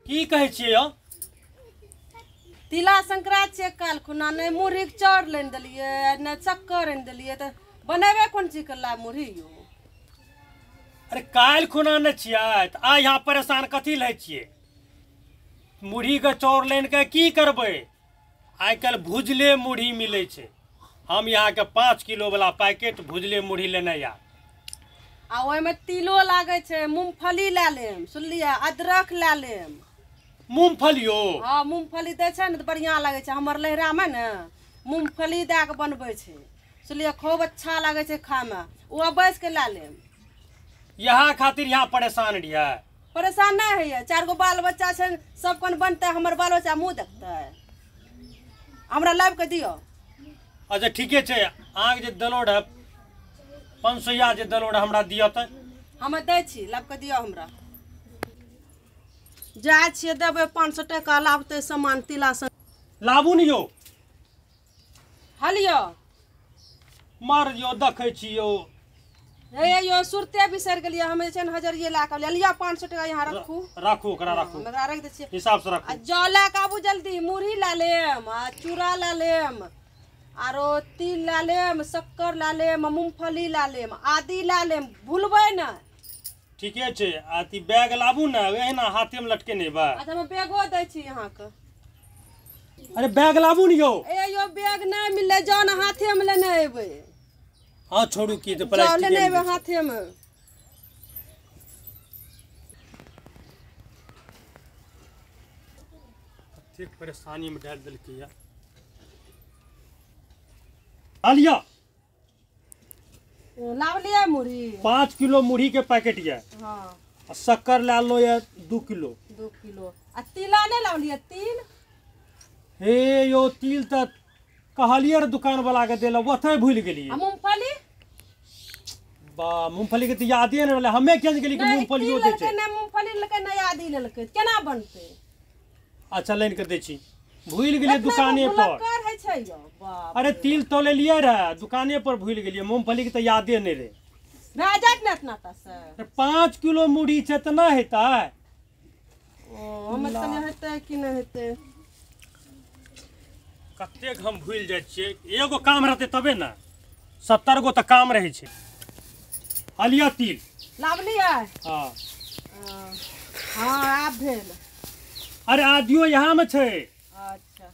की कहै छियै यौ? तिला संक्रांति छियै काल्हि खुना, नहि मुरहीके चाउर लानि देलियै, नहि शक्कर आनि देलियै, तऽ बनेबै कोन चीजके ला मुरही यौ? अरे काल्हि खुना नहि छियै तऽ आइ यहाँ परेशान कथी लै छियै? मुरहीके चाउर लानि कऽ की करबै? आइ काल्हि भुजले मुरही मिलै छै। हम यहाँके 5 किलो वाला पैकेट भुजले मुरही लेने आयब। आ ओहिमे तिलो लागै छै, मूँगफली लए लेब, सुनलियै, अदरक लए लेब। मूँगफलियो? हँ, मूँगफली दै छै ने तऽ बढ़िआँ लागै छै। हमर लहिरामे ने मूँगफली दए कऽ बनबै छै, सुनलियै, खूब अच्छा लागै छै खायमे। ओ बैस कऽ लए लेब। यहाँ खातिर यहाँ परेशान रहियै? परेशान नहि होइए, 4 गो बाल बच्चा छै, सब कोन बनतै? हमर बाल बच्चा मुँह देखतै? हमरा लाबि कऽ दियौ। अच्छा ठीके छै, अहाँके जे देलो रहए 500 जे देलो रहए हमरा दिअ तऽ। हम दै छी, लाबि कऽ दियौ हमरा। जाइ छियै देबै 500 टाका, लाबतै सामान तिला से। लाबू ने यौ। हलियौ। मार यौ, देखै छी यौ। हे यौ, सुरते बिसरि गेलियै हम, जे छै ने हजरिये लए कऽ लिअ 500 टाका यहाँ रखू। राखू ओकरा, राखू। हम एकरा राखि दै छियै। हिसाब से राखू। आ जौ लए कऽ आबू जल्दी, मुरही लए लेब, आ चूड़ा लए लेब, आरो तिल लए लेब, शक्कर लए लेब, मूँगफली लए लेब, आदि लए लेब, भूलबै नहि। ठीके छै। आ ती बैग लाबू ने, एहिना हाथेमे लटकेने एबै। अच्छा, हम बैगो दै छी अहाँके। अरे बैग लाबू ने यौ। ए यौ, बैग नहि मिललै, जाउ ने हाथेमे लेने अयबै। हँ छोड़ू, की तऽ जाउ लेने अयबै हाथेमे। कतेक परेशानीमे डालि देलकै। लिअ। लाबलियै मुरही? 5 किलो मुरही के पैकेट यऽ। हँ। आ शक्कर लए लो यऽ 2 किलो। 2 किलो। आ तिला नहि लाबलियै? तिल? हे यौ, तिल तऽ कहलियै रे दुकान वाला के देला, ओतहि भूलि गेलियै। आ मूँगफली? बा, मूँगफली के तऽ यादे नहि रहलै। हमे किया गेलियै कि मूँगफलियो दै छै। नहि मूँगफली लेलकै, नहि आदि लेलकै, केना बनतै? अच्छा लानि कऽ दै छी, भूलि गेलियै दुकाने पर। अरे तिल तो लेलियै रहे, दुकाने पर भूलि गेलियै। मूँगफली के तऽ यादे नहि रहै। भए जायत ने एतना तऽ? 5 किलो मुरही छै तऽ नहि हेतै? ओ हम कहलियै हेतै कि नहि हेतै। कतेक हम भूलि जाइ छियै। एगो काम रहतै तबे ने, 70 गो तऽ काम रहै छै। हलिया तिल लाबलियै? हँ हँ, आब भेल। अरे आदियो यहाँ मे छै। अच्छा,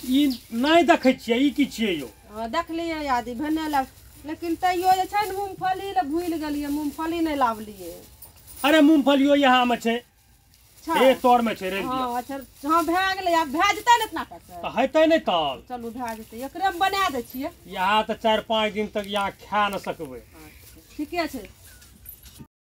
ई नहि देखै छियै, ई की छियै यौ? हँ देखलियै, आदि भेने लाग, लेकिन तैयो जे छै ने मूँगफली लए भूलि गेलियै, मूँगफली नहि लाबलियै। अरे मूँगफलियो यहाँ मे छै, ए तोर मे छै। हँ अच्छा, हँ भए गेलै। आब भए जेतै ने एतना तऽ? हेतै नहि तब? चलू भए जेतै, एकरे मे बना दै छियै। यहाँ तऽ 4-5 दिन तक यहाँ खा नहि सकबै। ठीके छै,